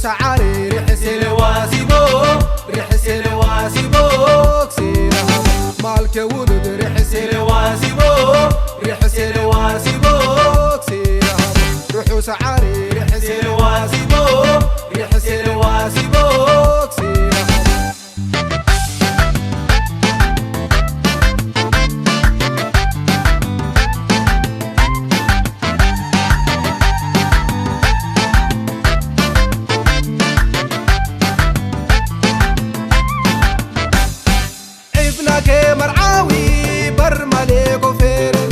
ሰዓሪ ርሕስ ኢለ ዋሲቦ፣ ርሕስ ኢለ ዋሲቦ፣ ክሲራ ማልከ ውሉድ ርሕስ ኢለ ዋሲቦ፣ ርሕስ ኢለ ዋሲቦ፣ ክሲራ ርሑ ሰዓሪ ርሕስ ኢለ ዋሲቦ፣ ርሕስ ኢለ ዋሲቦ፣ ክሲራ ዒፍናከ መርዓዊ በርማሌ ኮፌረን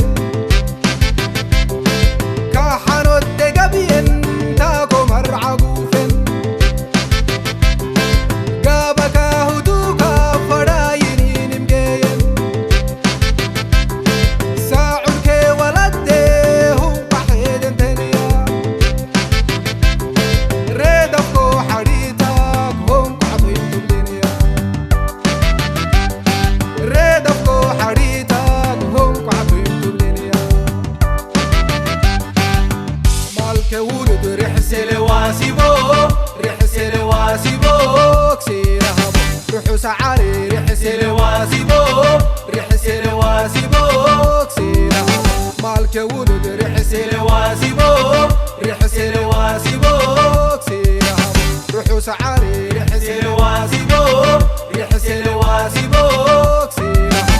ካሓኖት ደገብየን ታኮ መርዓ ጉፌን ጋባካ ሁዱካ ፈዳይን ኢኒምጌየን ሳዑልከ ወላዴ ሁንቋ ሄደን ተንያ ሬደፍኮ ሓዲታ ክሆንቋ ቶይቱብሌንያ ሬደፍኮ ሓዲታ ክሆንቋ ቶይቱብሌንያ ማልከ ውሉድ ርሕስ ኢለ ዋሲቦ ርሕስ ኢለ ዋሲቦ ክሲራ ሃቦ ርሑ ሰዓሪ ርሕስ ኢለ ዋሲቦ ርሕስ ኢለ ዋሲቦ ክሲራ ሃቦ ማልከ ውሉድ ርሕስ ኢለ ዋሲቦ ርሕስ ኢለ ዋሲቦ ክሲራ ሃቦ ርሑ ሰዓሪ ርሕስ ኢለ ዋሲቦ ርሕስ ኢለ ዋሲቦ ክሲራ ሃቦ